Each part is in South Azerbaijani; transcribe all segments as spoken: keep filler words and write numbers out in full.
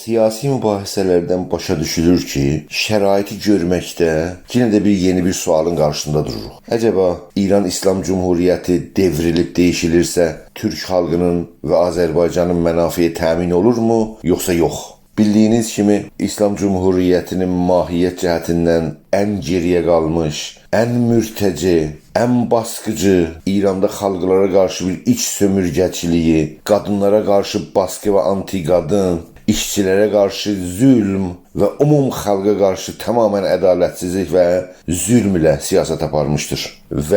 سیاسی مباحثه‌لردن باشا دوشولور کی، شرایطی گؤرمکده یئنه ده بیر یئنی بیر سؤالین قارشیسیندا دوروروق. عجبا ایران ایسلام جمهوریتی دئوریلیب دییشیلیرسه، تورک خالقینین و آذربایجانین منافعی تأمین اولورمو، یوخسا یوخ؟ بیلدیگینیز کیمی، ایسلام جمهوریتینین ماهیت جهتیندن ان گئری‌یه قالمیش، ان مرتجع، ان باسقیجی، ایراندا خالقلارا قارشی بیر ایچ سؤمورگه‌چیلیگی، قادینلارا قارشی باسقی و آنتی‌قادین، ایشچیلره قارشی ظلم و عموم خالقا قارشی تماماً عدالتسیزلیک و ظلم ایله سیاست آپارمیشدیر. و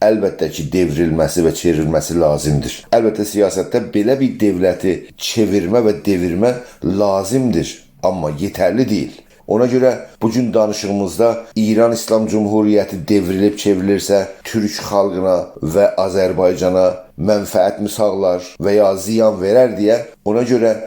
البته کی، دئوریلمه‌سی و چئوریلمه‌سی لازیمدیر. البته، سیاستده بئله بیر دؤولتی چئویرمه و دئویرمه لازیمدیر، آمما یئترلی دئییل. اونا گؤره بو گون دانیشیغیمیزدا ایران ایسلام جمهوریتی دئوریلیب چئوریلیرسه، تورک خالقینا و آذربایجانا منفعت‌می ساغلار و یا زیان وئرر دئیه، اونا گؤره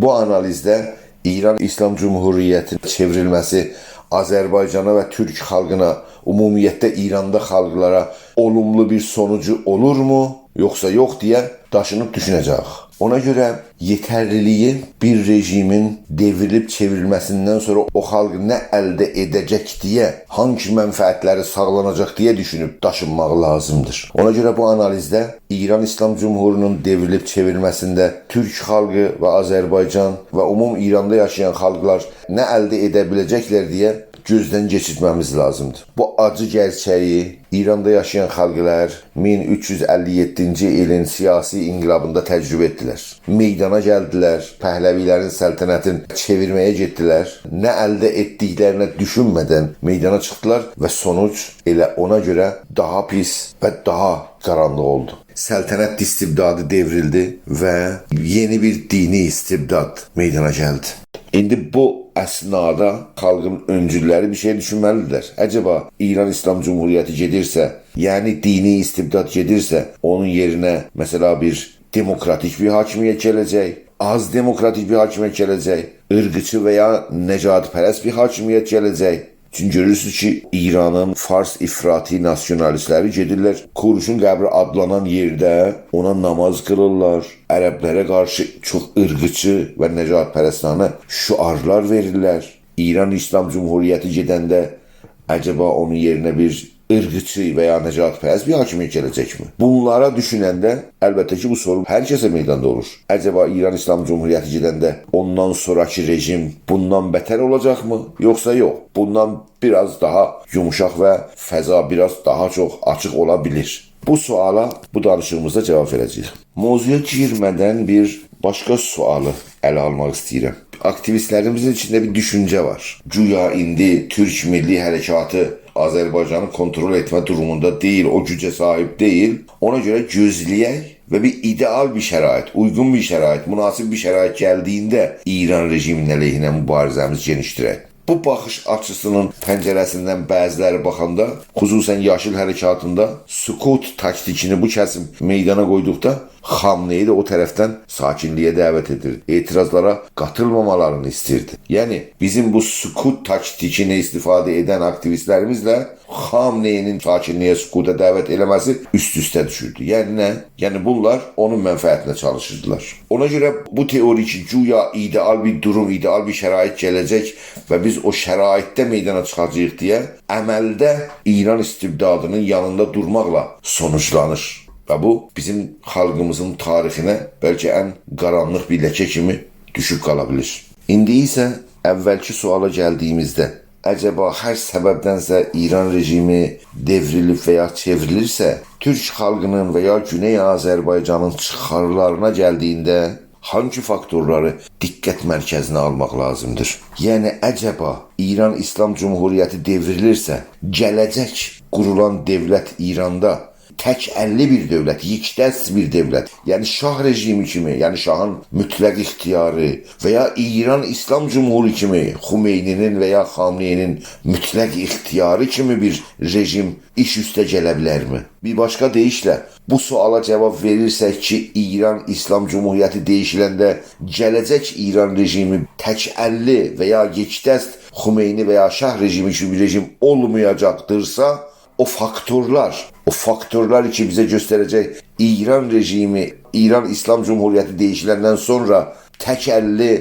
بو آنالیزده ایران ایسلام جمهوریتی‌نین چئوریلمه‌سی آذربایجانا و تورک خالقینا، عمومیتله ایراندا خالقلارا اولوملو بیر سونوجو اولورمو، یوخسا یوخ دئیه داشینیب دوشونه‌جه‌ییک. اونا گؤره یئترلیلیگی بیر رژیمین دئوریلیب چئوریلمه‌سیندن سونرا او خالق نه الده ائده‌جک دئیه، هانسی منفعت‌لری ساغلاناجاق دئیه دوشونوب داشینماق لازیمدیر. اونا گؤره بو آنالیزده ایران ایسلام جمهوریتی‌نین دئوریلیب چئوریلمه‌سینده تورک خالقی و آذربایجان و عموم ایراندا یاشایان خالقلار نه الده ائده بیله‌جکلر دئیه گؤزدن کئچیرتمه‌میز لازیمدیر. بو آجی گئرچه‌یی ایراندا یاشایان خالقلار مین اوچ یوز اللی یئددینجی ایلین سیاسی انقلابیندا تجربه ائتدیلر. میدانا گلدیلر، پهلوی‌لرین سلطنتین چئویرمه‌یه گئتدیلر. نه الده ائتدیکلرینه دوشونمه‌دن میدانا چیخدیلار و سونوج ائله اونا گؤره داها پیس و داها قارانلیق اولدو. سلطنت استبدادی دئوریلدی و یئنی بیر دینی استبداد میدانا گلدی. ایندی بو اثنادا خالقین اؤنجوللری بیر شئی دوشونمه‌لیدیرلر. عجبا ایران ایسلام جمهوریتی گئدیرسه، یعنی دینی استبداد گئدیرسه، اونون یئرینه، مثلا، بیر دموکراتیک بیر حاکمیت گله‌جک، آز دموکراتیک بیر حاکمیت گله‌جک، عرقچی و یا نژادپرست بیر حاکمیت گله‌جک؟ چونکی گؤرورسونوز کی، ایرانین فارس افراطی ناسیونالیست‌لری گئدیرلر، کوروشون قبری آدلانان یئرده اونا ناماز قیلیرلار، عرب‌لره قارشی چوخ عرقچی و نژادپرستانه شعارلار وئریرلر. ایران ایسلام جمهوریتی گئدنده عجبا اونون یئرینه بیر عرقچی و یا نژادپرست بیر حاکمیت گله‌جک‌می؟ بونلارا دوشوننده، البته کی، بو سورو هر کسه میداندا اولور. عجبا ایران ایسلام جمهوریتی گئدنده اوندان سونراکی رژیم بوندان بتر اولاجاق‌می، یوخسا یوخ؟ بوندان بیر آز داها یوموشاق و فضا بیر آز داها چوخ آچیق اولا بیلیر. بو سؤالا بو دانیشیغیمیزدا جاواب وئره‌جه‌ییک. موضوعا گیرمه‌دن بیر باشقا سؤالی اله آلماق ایسته‌ییرم. آکتیویست‌لریمیزین ایچینده بیر دوشونجه وار. گویا ایندی تورک میللی حرکاتی آذربایجانی کنترل ائتمه دوروموندا دئییل، او گوجه صاحیب دئییل. اونا گؤره گؤزله‌یک و بیر ایده‌آل بیر شرایط، اویغون بیر شرایط، مناسب بیر شرایط گلدیگینده ایران رژیمینین علیهینه موباریزه‌میزی گئنیشدیرک. بو باخیش آچیسینین پنجره‌سیندن بعضی‌لری باخاندا، خصوصاً یاشیل حرکاتیندا سکوت تاکتیکینی بو کسیم میدانا قویدوقدا، خامنه‌ای ده او طرفدن ساکینلیگه دعوت ائدیردی. اعتراضلارا قاتیلمامالارینی ایسته‌ییردی. یعنی، بیزیم بو سکوت تاکتیکینی استفاده ائدن آکتیویست‌لریمیزله خامنه‌ای‌نین ساکینلیگه، سکوتا دعوت ائله‌مه‌سی اوست-اوسته دوشوردو. یعنی نه؟ یعنی بونلار اونون منفعتینه چالیشیردیلار. اونا گؤره بو تئوری کی، گویا ایده‌آل بیر دوروم، ایده‌آل بیر شرایط گله‌جک و بیز او شرایطده میدانا چیخاجاغیق دئیه، عملده ایران استبدادینین یانیندا دورماقلا سونوجلانیر. و بو، بیزیم خالقیمیزین تاریخینه بلکه ان قارانلیق بیر لکه کیمی دوشوب قالا بیلیر. ایندی ایسه اولکی سؤالا گلدیگیمیزده، عجبا هر سببدنسه ایران رژیمی دئوریلیب و یا چئوریلیرسه، تورک خالقینین و یا گونئی آذربایجانین چیخارلارینا گلدیگینده هانسی فاکتورلاری دقت مرکزینه آلماق لازیمدیر؟ یعنی، عجبا ایران ایسلام جمهوریتی دئوریلیرسه، گله‌جک قورولان دؤولت ایراندا تک اللی بیر دؤولت، یکدست بیر دؤولت، یعنی شاه رژیمی کیمی، یعنی شاهین مطلق اختیاری و یا ایران ایسلام جمهوری کیمی خمینی‌نین و یا خامنه‌ای‌نین مطلق اختیاری کیمی بیر رژیم ایش اوسته گله بیلرمی؟ بیر باشقا دئییشله، بو سؤالا جواب وئریرسک کی، ایران ایسلام جمهوریتی دئییشیلنده گله‌جک ایران رژیمی تک اللی و یا یکدست خمینی و یا شاه رژیمی کیمی بیر رژیم اولمایاجاقدیرسا، او فاکتورلار، او فاکتورلار کی، بیزه گؤستره‌جک ایران رژیمی، ایران ایسلام جمهوریتی دئییشیلندن سونرا تک اللی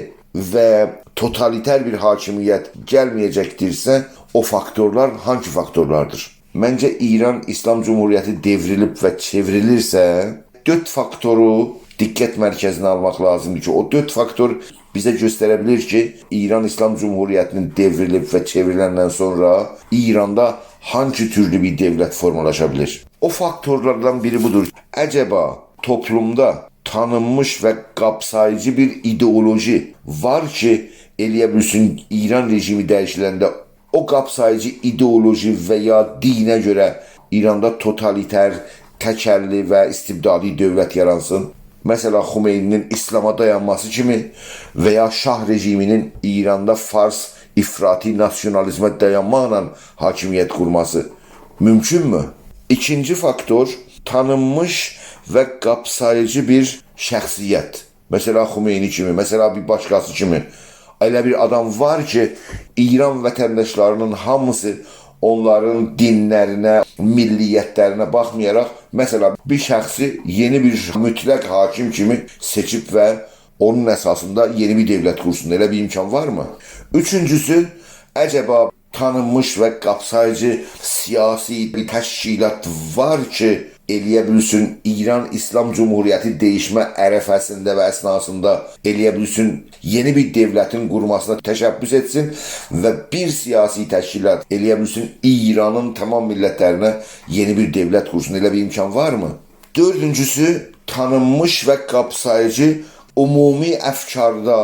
و توتالیتر بیر حاکمیت گلمه‌یه‌جکدیرسه، او فاکتورلار هانسی فاکتورلاردیر؟ منجه، ایران ایسلام جمهوریتی دئوریلیب و چئوریلیرسه، دؤرد فاکتورو دقت مرکزینه آلماق لازیمدیر کی، او دؤرد فاکتور بیزه گؤستره بیلیر کی، ایران ایسلام جمهوریتی‌نین دئوریلیب و چئوریلندن سونرا ایراندا هانسی تورلو بیر دؤولت فورمالاشا بیلیر. او فاکتورلاردان بیری بودور. عجبا توپلومدا تانینمیش و قاپساییجی بیر ایدئولوژی وار کی، ائلیه بیلسین ایران رژیمی دییشیلنده او قاپساییجی ایدئولوژی و یا دینه گؤره ایراندا توتالیتر، تک اللی و استبدادی دؤولت یارانسین؟ مثلا، خمینی‌نین ایسلاما دایانماسی کیمی و یا شاه رژیمی‌نین ایراندا فارس افراطی ناسیونالیزمه دایانماقلا حاکمیت قورماسی مومکونمو؟ ایکینجی فاکتور، تانینمیش و قاپساییجی بیر شخصیت. مثلا، خمینی کیمی، مثلا، بیر باشقاسی کیمی. ائله بیر آدام وار کی، ایران وطنداشلاری‌نین هامیسی اونلارین دینلرینه، ملیتلرینه باخمایاراق، مثلا، بیر شخصی یئنی بیر مطلق حاکم کیمی سئچیب و اونون اساسیندا یئنی بیر دؤولت قورسون. ائله بیر امکان وارمی؟ اوچونجوسو، عجبا تانینمیش و قاپساییجی سیاسی بیر تشکیلات وار کی، ائلیه بیلسین ایران ایسلام جمهوریتی دییشمه عرفه‌سینده و اثناسیندا ائلیه بیلسین یئنی بیر دؤولتین قورماسینا تشبث ائتسین و بیر سیاسی تشکیلات ائلیه بیلسین ایرانین تمام ملیتلرینه یئنی بیر دؤولت قورسون؟ ائله بیر امکان وارمی؟ دؤردونجوسو، تانینمیش و قاپساییجی عمومی افکاردا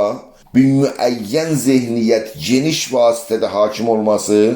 بیر معین ذهنیت گئنیش وسعتده حاکم اولماسی،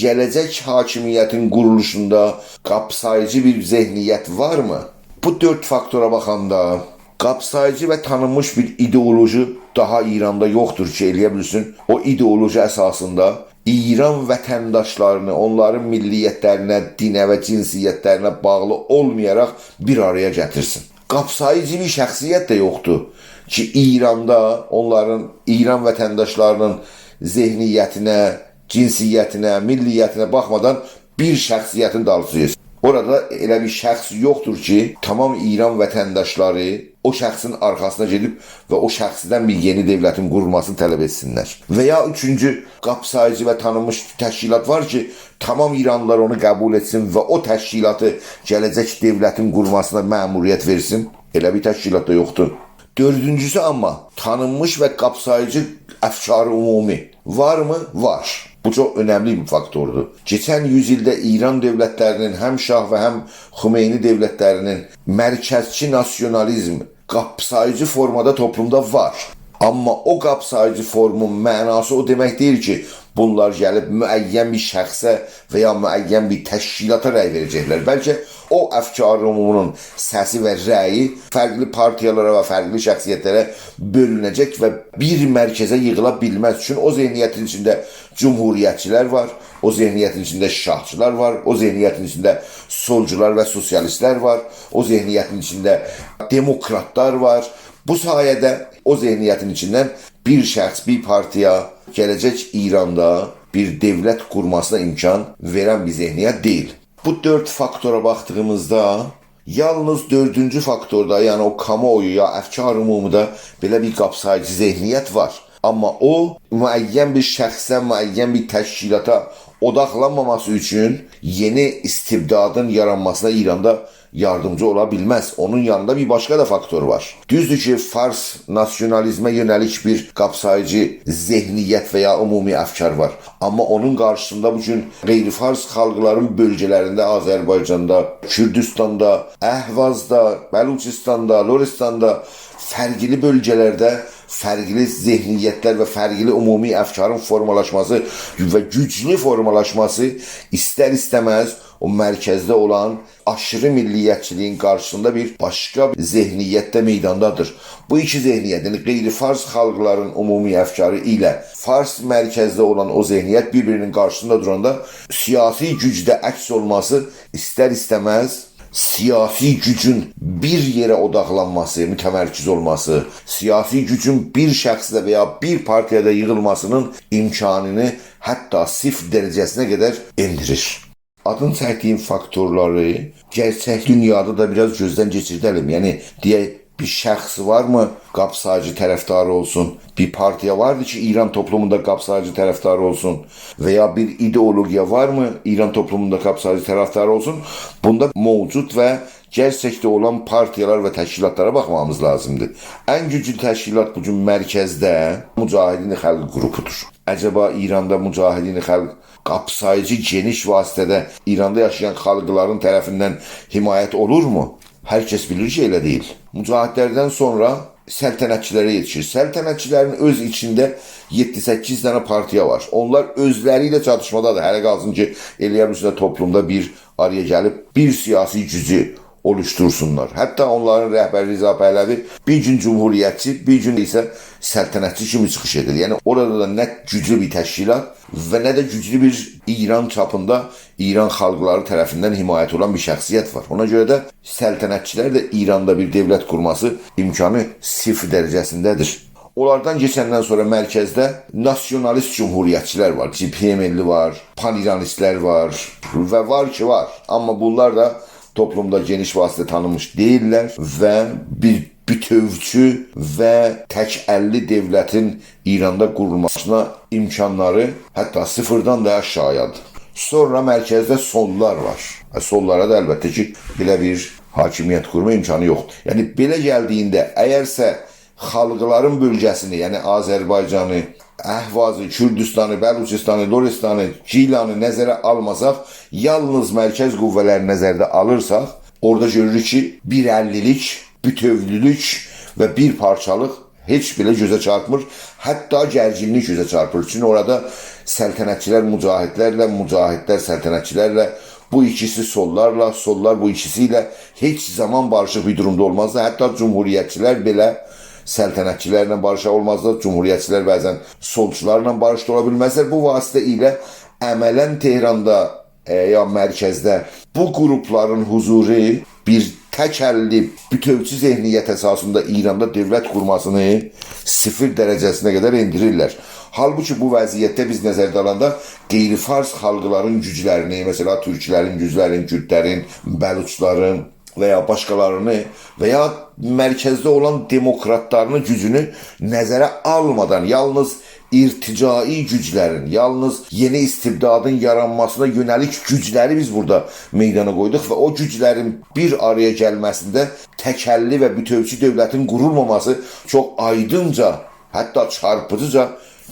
گله‌جک حاکمیتین قورولوشوندا قاپساییجی بیر ذهنیت وارمی؟ بو دؤرد فاکتورا باخاندا، قاپساییجی و تانینمیش بیر ایدئولوژی داها ایراندا یوخدور کی، ائلیه بیلسین او ایدئولوژی اساسیندا ایران وطنداشلارینی، اونلارین ملیتلرینه، دینه و جنسیتلرینه باغلی اولمایاراق بیر آرایا گتیرسین. قاپساییجی بیر شخصیت ده یوخدور کی، ایراندا اونلارین، ایران وطنداشلاری‌نین ذهنیتینه، جنسیتینه، ملیتینه باخمادان بیر شخصیتین دالیسیجا گئتسین. اورادا ائله بیر شخص یوخدور کی، تمام ایران وطنداشلاری او شخصین آرخاسینا گئدیب و او شخصدن بیر یئنی دؤولتین قورولماسینی طلب ائتسینلر. و یا اوچونجو، قاپساییجی و تانینمیش تشکیلات وار کی، تمام ایرانلیلار اونو قبول ائتسین و او تشکیلاتی گله‌جک دؤولتین قورماسینا مأموریت وئرسین. ائله بیر تشکیلات دا یوخدور. دؤردونجوسو آمما، تانینمیش و قاپساییجی افکار عمومی وارمی؟ وار. بو چوخ اؤنملی بیر فاکتوردور. کئچن یوز ایلده ایران دؤولتلری‌نین، هم شاه و هم خمینی دؤولتلری‌نین، مرکزچی ناسیونالیزم قاپساییجی فورمادا توپلومدا وار. آمما او قاپساییجی فورمون معناسی او دئمک دئییل کی، بونلار گلیب معین بیر شخصه و یا معین بیر تشکیلاتا رأی وئره‌جکلر. بلکه او افکار عمومی‌نین سسی و رأیی فرقلی پارتیالارا و فرقلی شخصیتلره بؤلونه‌جک و بیر مرکزه ییغیلا بیلمز. چون او ذهنیتین ایچینده جمهوریتچیلر وار، او ذهنیتین ایچینده شاهچیلار وار، او ذهنیتین ایچینده سولجولار و سوسیالیستلر وار، او ذهنیتین ایچینده دموکراتلار وار. بو سایه‌ده او ذهنیتین ایچیندن بیر شخص، بیر پارتیا گله‌جک ایراندا بیر دؤولت قورماسینا امکان وئرن بیر ذهنیت دئییل. بو دؤرد فاکتورا باخدیغیمیزدا، یالنیز دؤردونجو فاکتوردا، یعنی او کامواویو یا افکار عمومی‌ده بئله بیر قاپساییجی ذهنیت وار. آمما او، معین بیر شخصه، معین بیر تشکیلاتا اوداقلانماماسی اوچون یئنی استبدادین یارانماسینا ایراندا یاردیمجی اولا بیلمز. اونون یانیندا بیر باشقا دا فاکتور وار. دوزدور کی، فارس ناسیونالیزمه یؤنه‌لیک بیر قاپساییجی ذهنیت و یا عمومی افکار وار. آمما اونون قارشیسیندا بو گون غیر فارس خالقلارین بؤلگه‌لرینده، آذربایجاندا، کوردوستاندا، اهوازدا، بلوچستاندا، لرستاندا، فرقلی بؤلگه‌لرده فرقلی ذهنیتلر و فرقلی عمومی افکارین فورمالاشماسی و گوجلو فورمالاشماسی ایستر-ایسته‌مز او مرکزده اولان آشیری میللیتچیلیگین قارشیسیندا بیر باشقا بیر ذهنیت ده میداندادیر. بو ایکی ذهنیت، یعنی غیر فارس خالقلارین عمومی افکاری ایله فارس مرکزده اولان او ذهنیت بیر-بیرینین قارشیسیندا دوراندا سیاسی گوجده عکس اولماسی ایستر-ایسته‌مز سیاسی گوجون بیر یئره اوداقلانماسی، متمرکز اولماسی، سیاسی گوجون بیر شخصده و یا بیر پارتیادا ییغیلماسینین امکانینی حتی صفر درجه‌سینه قدر ائندیریر. آدین چکدیگیم فاکتورلاری گئرچک دونیادا دا بیر آز گؤزدن کئچیرده‌لیم. یعنی، دئیک، بیر شخص وارمی قاپساییجی طرفداری اولسون؟ بیر پارتیا واردی کی، ایران توپلوموندا قاپساییجی طرفداری اولسون؟ و یا بیر ایدئولوگیا وارمی ایران توپلوموندا قاپساییجی طرفداری اولسون؟ بوندا موجود و گئرچکده اولان پارتیالار و تشکیلاتلارا باخمامیز لازیمدیر. ان گوجلو تشکیلات بو گون مرکزده مجاهدین خلق قروپودور. عجبا ایراندا مجاهدین خلق قاپساییجی، گئنیش واسطه‌ده ایراندا یاشایان خالقلارین طرفیندن حمایت اولورمو؟ هر کس بیلیر کی، ائله دئییل. مجاهدلردن سونرا سلطنتچیلره یئتیشیر. سلطنتچیلرین اؤز ایچینده یئددی-سککیز دنه پارتیا وار. اونلار اؤزلری ایله چاتیشمادادیر. هله قالسین کی، ائلیه بیلسینلر توپلومدا بیر آرایا گلیب بیر سیاسی گوجو اولوشدورسونلار. حتی اونلارین رهبری رضا پهلوی بیر گون جمهوریتچی، بیر گون ایسه سلطنتچی کیمی چیخیش ائدیر. یعنی اورادا دا نه گوجلو بیر تشکیلات و نه ده گوجلو بیر ایران چاپیندا ایران خالقلاری طرفیندن حمایت اولان بیر شخصیت وار. اونا گؤره ده سلطنتچیلر ده ایراندا بیر دؤولت قورماسی امکانی صفر درجه‌سینده‌دیر. اونلاردان کئچندن سونرا مرکزده ناسیونالیست جمهوریتچیلر وار، جبهه ملی وار، پان‌ایرانیستلر وار و وار کی وار. آمما بونلار دا توپلومدا گئنیش واسطه تانینمیش دئییللر و بیر بوتؤوچو و تک اللی دؤولتین ایراندا قورولماسینا امکانلاری حتی صفردن ده آشاغیدادیر. سونرا مرکزده سوللار وار. ائ، سوللارا دا البته کی، بئله بیر حاکمیت قورما امکانی یوخدور. یعنی، بئله گلدیگینده، اگرسه خالقلارین بؤلگه‌سینی، یعنی آذربایجانی، اهوازی، کوردوستانی، بلوچستانی، لرستانی، گیلانی نظره آلماساق، یالنیز مرکز قوه‌لرینی نظرده آلیرساق، اورادا گؤروروک کی، بیر اللیلیک، بوتؤولولوک و بیر پارچالیق هئچ بئله گؤزه چارپمیر. حتی گرگینلیک گؤزه چارپیر. چونکی اورادا سلطنتچیلر مجاهدلرله، مجاهدلر سلطنتچیلرله، بو ایکیسی سوللارلا، سوللار بو ایکیسی ایله هئچ زامان باریشیق بیر دورومدا اولمازلار. حتی جمهوریتچیلر بئله سلطنتچیلرله باریشیق اولمازلار. جمهوریتچیلر بعضا سولچولارلا باریشیق اولا بیلمزلر. بو واسطه ایله عملا تهراندا، ائ، یا مرکزده بو قروپلارین حضورو بیر تک اللی، بوتؤوچو ذهنیت اساسیندا ایراندا دؤولت قورماسینی صفر درجه‌سینه قدر ائندیریرلر. حالبوکی بو وضعیتده بیز نظرده آلاندا غیر فارس خالقلارین گوجلرینی، مثلا، تورکلرین گوجلرینی، کوردلرین، بلوچلارین و یا باشقالارینی و یا مرکزده اولان دموکراتلارین گوجونو نظره آلمادان، یالنیز ارتجاعی گوجلرین، یالنیز یئنی استبدادین یارانماسینا یؤنه‌لیک گوجلری بیز بورادا میدانا قویدوق و او گوجلرین بیر آرایا گلمه‌سینده تک اللی و بوتؤوچو دؤولتین قورولماماسی چوخ آیدینجا، حتی چارپیجیجا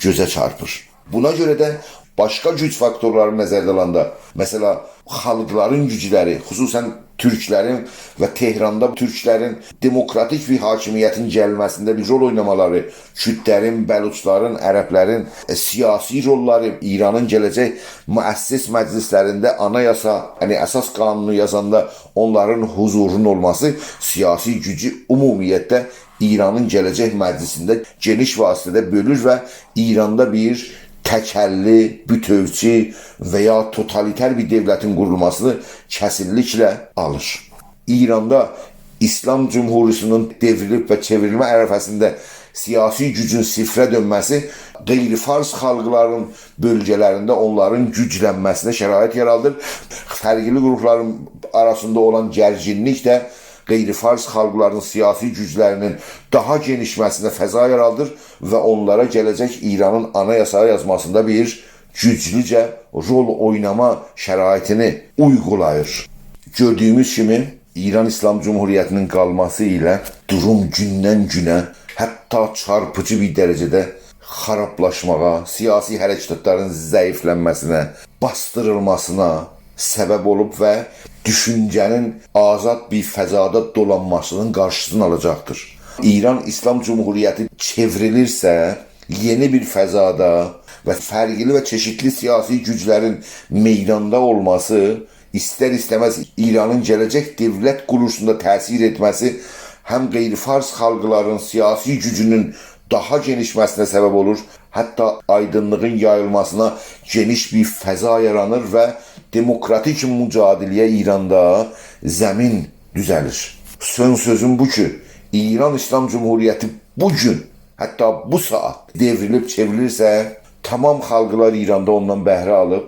گؤزه چارپیر. بونا گؤره ده باشقا گوج فاکتورلارینی نظرده آلاندا، مثلا، خالقلارین گوجلری، خصوصا تورکلرین و تهراندا تورکلرین دموکراتیک بیر حاکمیتین گلمه‌سینده بیر رول اوینامالاری، کوردلرین، بلوچلارین، عربلرین، ائ، سیاسی روللاری، ایرانین گله‌جک مؤسس مجلسلرینده آنایاسا، یعنی اساس قانونو یازاندا اونلارین حضورونون اولماسی سیاسی گوجو عمومیتده ایرانین گله‌جک مجلسینده گئنیش واسطه‌ده بؤلور و ایراندا بیر تک اللی، بوتؤوچو و یا توتالیتر بیر دؤولتین قورولماسینی کسینلیکله آلیر. ایراندا ایسلام جمهوریتی‌نین دئوریلیب و چئوریلمه عرفه‌سینده سیاسی گوجون صفره دؤنمه‌سی غیر فارس خالقلارین بؤلگه‌لرینده اونلارین گوجلنمه‌سینه شرایط یارادیر. فرقلی قروپلارین آراسیندا اولان گرگینلیک ده غیر فارس خالقلارین سیاسی گوجلرینین داها گئنیشمه‌سینه فضا یارادیر و اونلارا گله‌جک ایرانین آنایاسا یازماسیندا بیر گوجلوجه رول اویناما شرایطینی اویغولاییر. گؤردویوموز کیمی، ایران ایسلام جمهوریتی‌نین قالماسی ایله دوروم گوندن گونه حتی چارپیجی بیر درجه‌ده خارابلاشماغا، سیاسی حرکتلرین ضعیفلنمه‌سینه، باسدیریلماسینا سبب اولوب و دوشونجه‌نین آزاد بیر فضادا دولانماسی‌نین قارشیسینی آلاجاقدیر. ایران ایسلام جمهوریتی چئوریلیرسه، یئنی بیر فضادا و فرقلی و چئشیتلی سیاسی گوجلرین میداندا اولماسی ایستر-ایسته‌مز ایرانین گله‌جک دؤولت قورولوشوندا تأثیر ائتمه‌سی هم غیر فارس خالقلارین سیاسی گوجونون داها گئنیشمه‌سینه سبب اولور، حتی آیدینلیغین یاییلماسینا گئنیش بیر فضا یارانیر و دموکراتیک مجادله‌یه ایراندا زمین دوزه‌لیر. سون سؤزوم بو کی، ایران ایسلام جمهوریتی بو گون، حتی بو ساعات دئوریلیب چئوریلیرسه، تمام خالقلار ایراندا اوندان بهره آلیب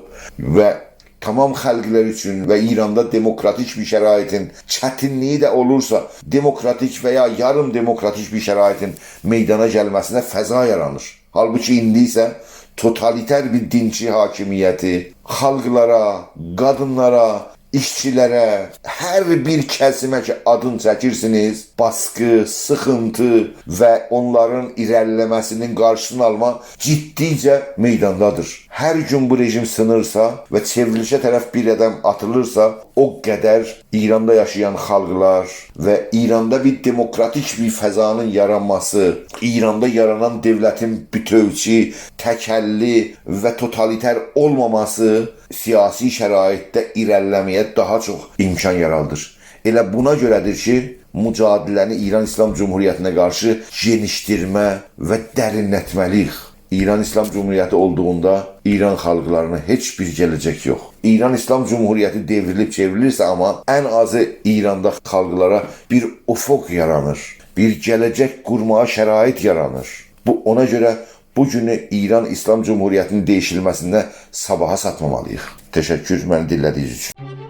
و تمام خالقلار اوچون و ایراندا دموکراتیک بیر شرایطین چتینلیگی ده اولورسا، دموکراتیک و یا یاریم دموکراتیک بیر شرایطین میدانا گلمه‌سینه فضا یارانیر. حالبوکی ایندی ایسه توتالیتر بیر دینچی حاکمیتی خالقلارا، قادینلارا، ایشچیلره، هر بیر کسیمه کی آدین چکیرسینیز، باسقی، سیخینتی و اونلارین ایره‌لیله‌مه‌سینین قارشیسینی آلما گئتدیکجه میداندادیر. هر گون بو رژیم سینیرسا و چئوریلیشه طرف بیر قدم آتیلیرسا، او قدر ایراندا یاشایان خالقلار و ایراندا بیر دموکراتیک بیر فضانین یارانماسی، ایراندا یارانان دؤولتین بوتؤوچو، تک‌اللی و توتالیتر اولماماسی سیاسی شرایطده ایره‌لیله‌مه‌یه داها چوخ امکان یارادیر. ائله بونا گؤره‌دیر کی، مجادله‌نی ایران ایسلام جمهوریتینه قارشی گئنیشدیرمه و درینلتمه‌لی‌ییک. ایران ایسلام جمهوریتی اولدوغوندا ایران خالقلارینا هئچ بیر گله‌جک یوخ. ایران ایسلام جمهوریتی دئوریلیب چئوریلیرسه، آمما ان آزی ایراندا خالقلارا بیر افق یارانیر، بیر گله‌جک قورماغا شرایط یارانیر. بو، اونا گؤره بو گونو ایران ایسلام جمهوریتینین دییشیلمه‌سینده صاباحا ساتمامالی‌ییق. تشکر منی دینله‌دیگینیز اوچون.